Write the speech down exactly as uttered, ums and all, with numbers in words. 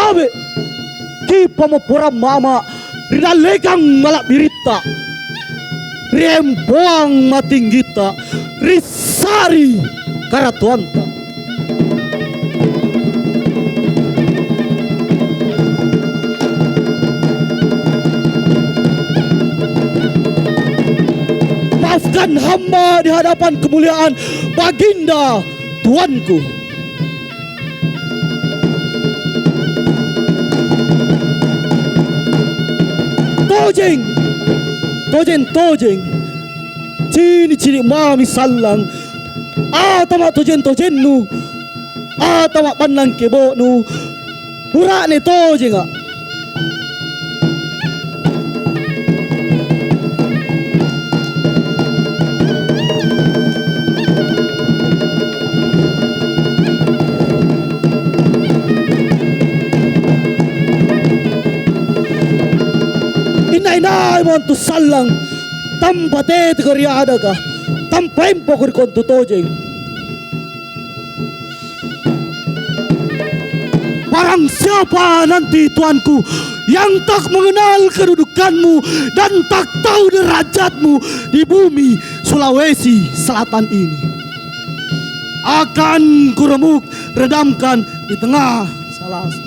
Abe, kipamo porang mama, ri dallekang mala'biritta, ri empoang matinggitta, ri sa'ri karatuanta. Maafkan hamba di hadapan kemuliaan Baginda Tuanku. Tojeng! Tojeng, tojeng! Cini'-cini' mami sallang. Atama' tojeng-tojennu. Atama' bannang kebo'nu. Bura'ne tojenga'. Inai-naimo antu sallang, tampa' teteko ri adaka, tampa' empoko ri kontu tojeng. Barang siapa nanti, tuanku, yang tak mengenal kedudukanmu dan tak tahu derajatmu di bumi Sulawesi Selatan ini, akan kuremuk redamkan di tengah salasa.